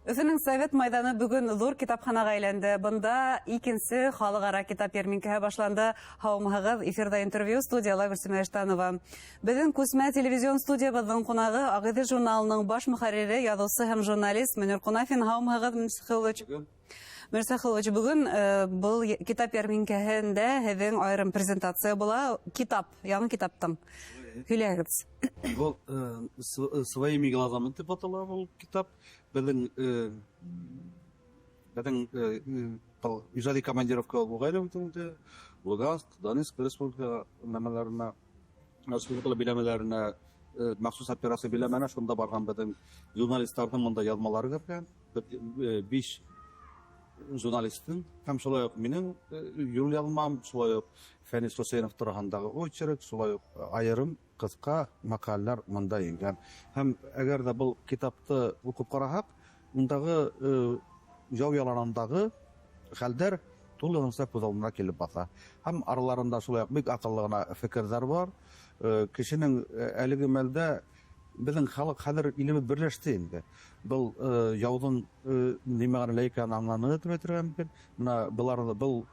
Өфөнөң Совет майҙаны бөгөн ҙур китапханаға әйләнде. Бында икенсе халыҡ-ара китап йәрминкәһе башланды. Һаумыһығыҙ, эфирҙа интервью, студияла Гөлсимә Иштанова. Беҙҙең күсмә телевизион студиябыҙҙың ҡунағы Ағиҙел журналының баш мөхәррире, яҙыусы һәм журналист Мөнир Ҡунафин. Һаумыһығыҙ, Мөнир Сәхилович. Мөнир Сәхилович, бөгөн был китап йәрминкәһендә һеҙҙең айырым презентация була. Китап, яңы китаптың. Һөйләгеҙ. Был «Своими глазами» тип атала был китап. Беҙҙең был ижади командировка булғайны бит инде. Луганск, Донецк республика нәмәләренә, республика биләмәләренә, махсус операция биләмәһенә шунда барған беҙҙең журналистарҙың мында яҙмалары кергән. 5 журналистың һәм шулай уҡ минең юл яҙмам, шулай уҡ Фәнис Хөсәйенов тураһындағы очерк, шулай уҡ айырым ҡыҫҡа мәҡәләләр мында ингән. Һәм әгәр ҙә был китапты уҡып ҡараһаҡ, ундағы яу яланындағы хәлдәр тулыһынса күҙ алдына килеп баҫа. Һәм араларында шулай уҡ бик аҡыллы ғына фекерҙәр бар. Кешенең әлеге мәлдә беҙҙең халыҡ хәҙер илебеҙ берләште инде. Был яуҙың ни мәғәнәлә икәнен аңланы тип әйтергә мөмкин. Бына быларҙы был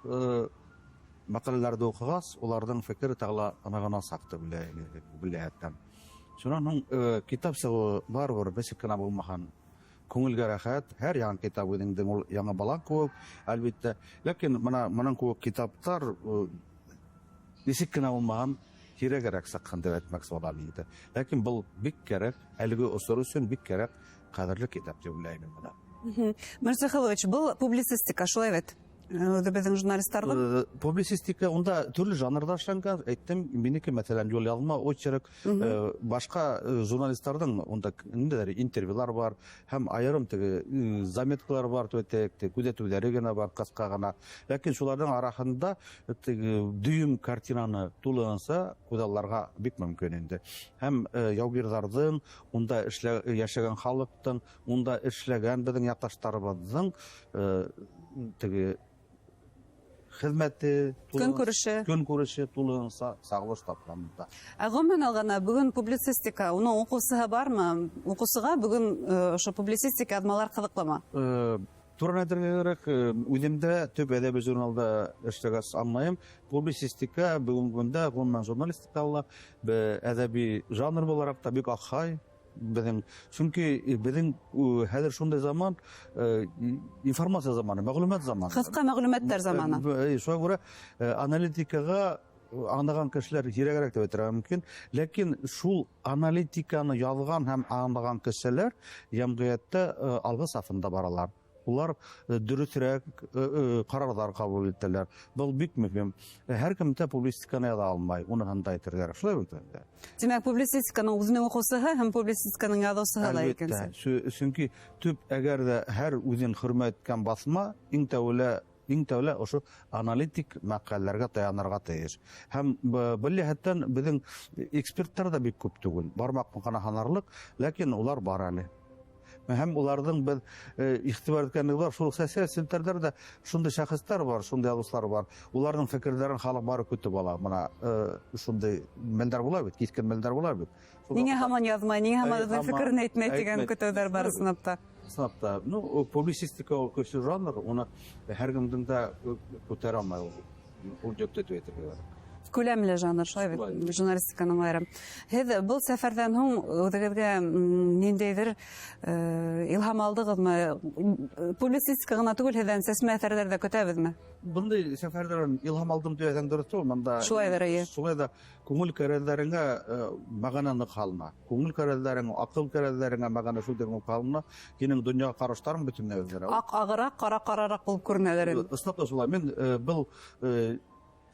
мәҡәләләрҙе уҡығас, уларҙың фекере тағы ла нығынасаҡ тип уйлайым. Шунан һуң китап сығыуы барыбер нисек кенә булмаһын, күңелгә рәхәт, һәр яңы китап үҙеңдең ул яңы бала кеүек, әлбиттә. Ләкин бына бының кеүек китаптар нисек кенә булмаһын, һирәгерәк сыҡһын тип әйтмәксе булам инде. Ләкин был бик кәрәк, әлеге осор өсөн бик кәрәк, ҡәҙерле китап тип уйлайым мин бына. Мөнир Сәхилович, был публицистика шулай бит? Үҙебеҙҙең журналистарҙың? Публицистика унда төрлө жанрҙа эшләнгән. Әйттем, минеке, мәҫәлән, юл яҙма, очерк, башҡа журналистарҙың унда ниндәйҙер интервьюлар бар, һәм айырым теге заметкалар бар, тип әйтәйек, теге күҙәтеүҙәре генә бар, ҡыҫҡа ғына. Ләкин шуларҙың араһында теге дөйөм картинаны тулыһынса күҙалларға бик мөмкин инде. Һәм яугирҙарҙың, унда йәшәгән халыҡтың, унда эшләгән беҙҙең яҡташтарыбыҙҙың теге хеҙмәте, Көнкүреше. көнкүреше тулыһынса сағылыш тапҡан бында. Ә ғөмүмән алғанда бөгөн публицистика, уның уҡыусыһы бармы? Уҡыусыға бөгөн ошо публицистика яҙмалар ҡыҙыҡлымы? Тура әйтергә кәрәк, үҙем дә төп әҙәби журналда эшләгәс аңлайым. Публицистика бөгөнгө көндә ғөмүмән журналистикала ла, әҙәби жанр булараҡ та бик аҡһай. Беҙҙең, сөнки беҙҙең хәҙер шундай заман, информация заманы, мәғлүмәт заманы. Ҡыҫҡа мәғлүмәттәр заманы. Шуға күрә аналитикаға аңлаған кешеләр һирәгерәк тип әйтергә мөмкин. Ләкин шул аналитиканы яҙған һәм аңлаған кешеләр йәмғиәттә алғы сафында баралар. Улар дөрөҫөрәк ҡарарҙар ҡабул итәләр. Был бик мөһим. Һәр кем дә публицистиканы яҙа алмай, уныһын да әйтергә кәрәк. Шулай бит инде. Тимәк, публицистиканың үҙенең уҡыусыһы һәм публицистиканың яҙыусыһы ла Әлбиттә. икенсе. Сөнки төп әгәр ҙә һәр үҙен хөрмәт иткән баҫма иң тәүлә ошо аналитик мәҡәләләргә таянырға тейеш. Һәм был йәһәттән беҙҙең эксперттар ҙа бик күп түгел. Бармаҡ ҡына һанарлыҡ, ләкин улар бар әле. Һәм уларҙың беҙ иғтибар иткәнебеҙ бар, шул социаль селтәрҙәрҙә шундай шәхестәр бар, шундай яҙыусылар бар. Уларҙың фекерҙәрен халыҡ бары көтөп ала. Бына шундай мәлдәр була бит, киҫкен мәлдәр була бит. Шул Ниңә ваҡытта һаман яҙмай, ниңә һаман Әй, үҙенең һаман фекерен әйтмәй тигән әйтмәй. көтөүҙәр бар ысынлап та. Ысынлап та. Публицистика ул көслө жанр, уны һәр кемдең дә күтәрә алмай ул. Ул йөктө тип әйтергә кәрәк. Күләмле жанр, шулай бит, Шулай. журналистиканың айырым. Һеҙ был сәфәрҙән һуң үҙегеҙгә ниндәйҙер илһам алдығыҙмы? Публицистика ғына түгел, һеҙҙән сәсмә әҫәрҙәр ҙә көтәбеҙме? Бындай сәфәрҙән илһам алдым тип әйтһәң дөрөҫ түгел, бында Шулайҙыр, эйе. Шулай ҙа күңел кәрәҙҙәреңә мәғәнә ныҡ һалына. Күңел кәрәҙҙәреңә, аҡыл кәрәҙҙәреңә мәғәнә шул тиклем ныҡ һалына. Һинең донъяға ҡараштарың бөтөнләй үҙгәрә. Аҡ ағыраҡ, ҡара ҡарараҡ булып күренәлер инде. Ысынлап та шулай. Мин был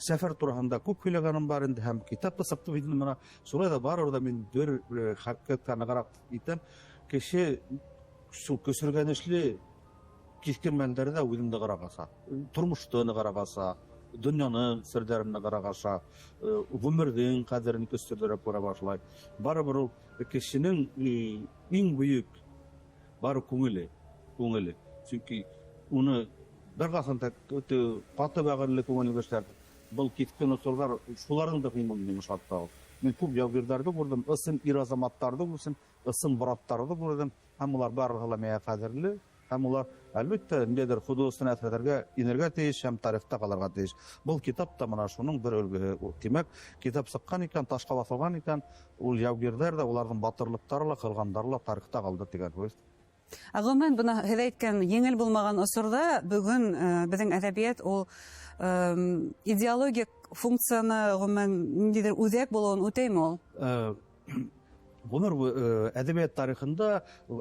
сәфәр тураһында күп һөйләгәнем бар инде, һәм китап та сыҡты бит инде мына. Шулай ҙа барыбер ҙа мин бер хәҡиҡәткә нығыраҡ итәм. Кеше шул көсөргәнешле киҫкен мәлдәрҙә үҙен нығыраҡ аса, тормошто нығыраҡ аса, донъяның серҙәрен нығыраҡ аса, ғүмерҙең ҡәҙерен көсөрҙөрәк күрә башлай. Барыбер ул кешенең иң бөйөк бары күңеле, күңеле. Сөнки уны бер ҡасан да ҡаты бәғерле күңелле кешеләр был киҫкен осорҙар шуларҙың да күңелен йомшартты ул. Мин күп яугирҙәрҙе күрҙем, ысын ир-азаматтарҙы күрҙем, ысын браттарҙы күрҙем, һәм улар барыһы ла миңә ҡәҙерле. Һәм улар, әлбиттә, ниндәйҙер художественный әҫәрҙәргә инергә тейеш һәм тарихта ҡалырға тейеш. Был китап та мына шуның бер өлгөһө. Тимәк, китап сыҡҡан икән, ташҡа баҫылған икән, ул яугирҙәр ҙә, уларҙың батырлыҡтары ла, ҡылғандары ла тарихта ҡалды тигән һүҙ. Ә ғөмүмән, бына һеҙ әйткән еңел булмаған осорҙа бөгөн беҙҙең әҙәбиәт ул идеологик функцияны ғөмүмән ниндәйҙер үҙәк булыуын үтәйме ул? Ғүмер әҙәбиәт тарихында,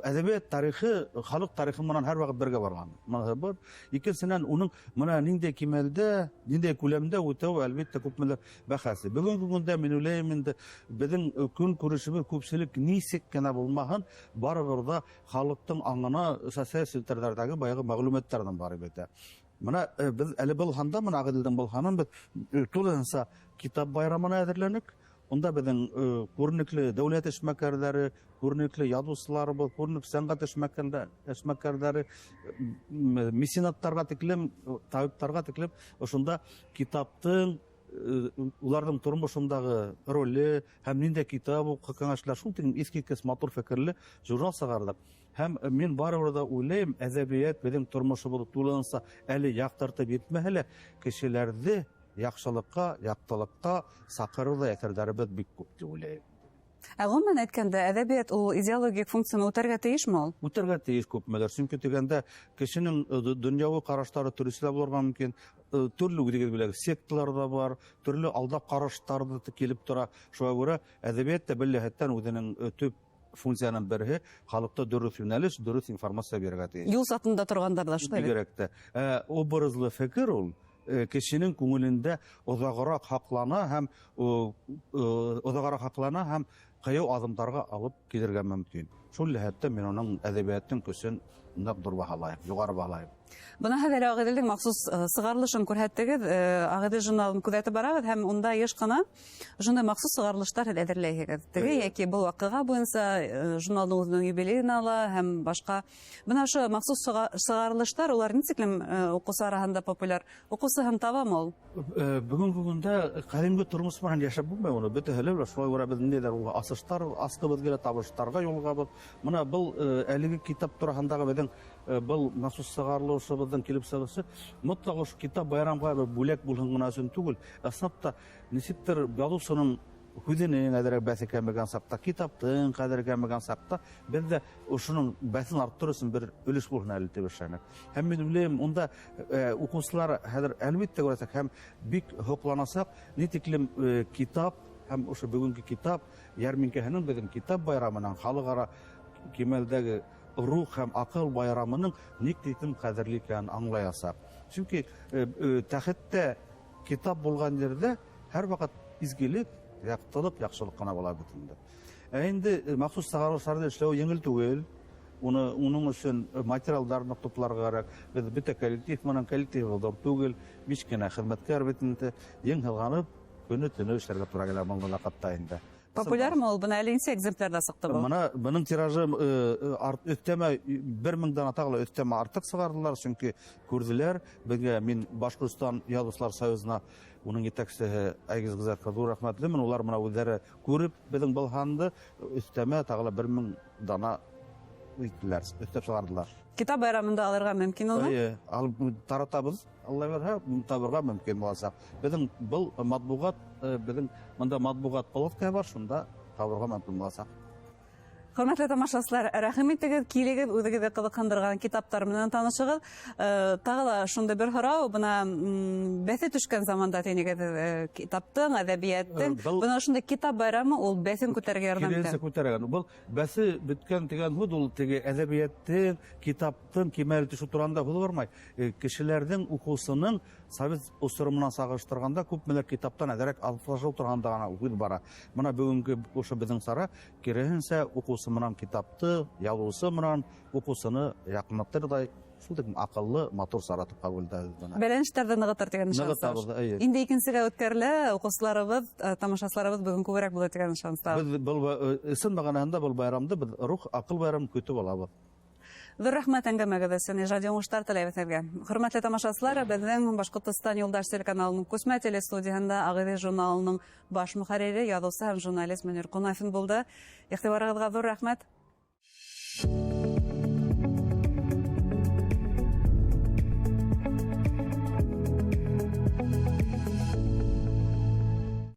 әҙәбиәт тарихы халыҡ тарихы менән һәр ваҡыт бергә барған. Быныһы бар. Икенсенән, уның мына ниндәй кимәлдә, ниндәй күләмдә үтәү, әлбиттә, күпмелер бәхәсе. Бөгөнгө көндә мин уйлайым инде, беҙҙең көн күрешебеҙ күпселек нисек кенә булмаһын, барыбер ҙа халыҡтың аңына социаль селтәрҙәрҙәге баяғы мәғлүмәттәрҙән барып етә. Мына беҙ әле был һанда, мына Ағиҙелдең был һанын беҙ тулыһынса китап байрамына әҙерләнек. Унда беҙҙең күренекле дәүләт эшмәкәрҙәре, күренекле яҙыусыларыбыҙ, күренекле сәнғәт эшмәкәрҙәре, меценаттарға тиклем, табиптарға тиклем ошонда китаптың, уларҙың тормошондағы роле һәм ниндәй китап уҡы кәңәшләр, шул тиклем иҫ киткес матур фекерле журнал сығарҙыҡ. Һәм мин барыбер ҙа уйлайым, әҙәбиәт беҙҙең тормошобоҙ тулыһынса әле яҡтыртып етмәһә лә, кешеләрҙе яҡшылыҡҡа, яҡтылыҡҡа саҡырыуҙай әҫәрҙәребеҙ бик күп тип уйлайым. Ә ғөмүмән әйткәндә, әҙәбиәт ул идеологик функцияны үтәргә тейешме ул? Үтәргә тейеш күпмелер. Сөнки тигәндә кешенең донъяуи ҡараштары төрлөсә лә булырға мөмкин. Төрлө үҙегеҙ беләһегеҙ, секталар ҙа бар, төрлө алда ҡараштар ҙа килеп тора. Шуға күрә әҙәбиәт тә бер йәһәттән үҙенең төп функцияның береһе халыҡта дөрөҫ йүнәлеш, дөрөҫ информация бирергә тейеш. Юл сатында торғандар ҙа шулай бит. Бигерәк тә. Образлы фекер ул кешенең күңелендә оҙағыраҡ һаҡлана һәм оҙағыраҡ һаҡлана һәм ҡыйыу аҙымдарға алып килергә мөмкин. Шул йәһәттән мин уның әҙәбиәттең көсөн ныҡ ҙур баһалайым, юғары баһалайым. Бына һеҙ әле Ағиҙелдең махсус сығарылышын күрһәттегеҙ. Ағиҙел журналын күҙәтеп барабыҙ һәм унда йыш ҡына ошондай махсус сығарылыштар һеҙ әҙерләйһегеҙ. Теге йәки был ваҡиға буйынса, журналдың үҙенең юбилейына ла һәм башҡа. Бына ошо махсус сығарылыштар улар нисек уҡыусы араһында популяр? Уҡыусы һәм табамы ул? Бөгөнгө көндә ҡәҙимге тормош менән йәшәп булмай уны. Бөтәһе лә шулай күрә беҙ ниндәйҙер ул асыштар асҡыбыҙ килә, табыштарға юлығабыҙ. Бына был әлеге китап тураһындағы беҙҙең был махсус сығарылышыбыҙҙың килеп сығышы мотлаҡ ошо китап байрамға бер бүләк булһын ғына өсөн түгел, ысынлап та нисектер яҙыусының һүҙенең әҙерәк бәҫе кәмегән саҡта, китаптың ҡәҙере кәмегән саҡта беҙ ҙә ошоноң бәҫен арттырыр өсөн бер өлөш булһын әле тип эшләнек. Һәм мин уйлайым, унда уҡыусылар хәҙер әлбиттә күрәсәк һәм бик һоҡланасаҡ, ни тиклем китап һәм ошо бөгөнгө китап йәрминкәһенең беҙҙең китап байрамының халыҡ-ара кимәлдәге рух һәм аҡыл байрамының ник тиклем ҡәҙерле икәнен аңлаясаҡ. Сөнки тәхеттә китап булған ерҙә һәр ваҡыт изгелек, яҡтылыҡ, яҡшылыҡ ҡына була бит инде. Ә инде махсус сығарылыштарҙы эшләү еңел түгел. Уның өсөн материалдарны тупларға кәрәк. Беҙ бөтә коллектив менән, коллектив ҙур түгел, биш кенә хеҙмәткәр бит инде. Ең һыҙғанып, көнө-төнө эшләргә тура килә был ваҡытта инде. Популярмы ул? Бына әле нисә экземплярҙа сыҡты был? Бына бының тиражы өҫтәмә бер меңдән тағы ла өҫтәмә артыҡ сығарҙылар, сөнки күрҙеләр. Беҙгә мин Башҡортостан Яҙыусылар Союзына, уның етәксеһе Айгиз Ғиззәтҡа ҙур рәхмәтлемен. Улар бына үҙҙәре күреп беҙҙең был һанды өҫтәмә тағы ла бер мең дана иттеләр, өҫтәп сығарҙылар. Китап байрамында алырға мөмкин уны? Эйе, алып таратабыҙ, Алла бирһә, табырға мөмкин буласаҡ. Беҙҙең был матбуғат, беҙҙең бында матбуғат палаткаһы бар, шунда табырға мөмкин буласаҡ. Хөрмәтле тамашасылар, рәхим итегеҙ, килегеҙ, үҙегеҙҙе ҡыҙыҡһындырған китаптар менән танышығыҙ. Тағы ла шундай бер һорау, бына, бәҫе төшкән заманда тинегеҙ, китаптың, әҙәбиәттең. Был Бына ошондай китап байрамы ул бәҫен күтәрергә ярҙам итә. Киренсә күтәргән. Был бәҫе бөткән тигән һүҙ ул теге әҙәбиәттең, китаптың кимәле төшөү тураһында һүҙ бармай. Кешеләрҙең уҡыусының совет осоро менән сағыштырғанда күпмелер китаптан әҙерәк алыҫлашыу тураһында ғына һүҙ бара. Бына бөгөнгө ошо беҙҙең сара киреһенсә уҡыусы менән китапты, яҙыусы менән уҡыусыны яҡынлаттырҙай, шул тиклем аҡыллы, матур сара тип ҡабул итәбеҙ быны. Бәйләнештәрҙе нығытыр тигән ышаныстабыҙ. Нығытабыҙ, эйе. Инде икенсегә үткәрелә, уҡыусыларыбыҙ, тамашасыларыбыҙ бөгөн күберәк булыр тигән ышаныстабыҙ. Беҙ был ысын мәғәнәһендә был байрамды беҙ рух, аҡыл байрамын көтөп алабыҙ. Ҙур рәхмәт әңгәмәгеҙ өсөн, ижади уңыштар теләйбеҙ һеҙгә. Хөрмәтле тамашасылар, беҙҙең Башҡортостан Юлдаш телеканалының күсмә телестудияһында Ағиҙел журналының баш мөхәррире, яҙыусы һәм журналист Мөнир Ҡунафин булды. Иғтибарығыҙға ҙур рәхмәт.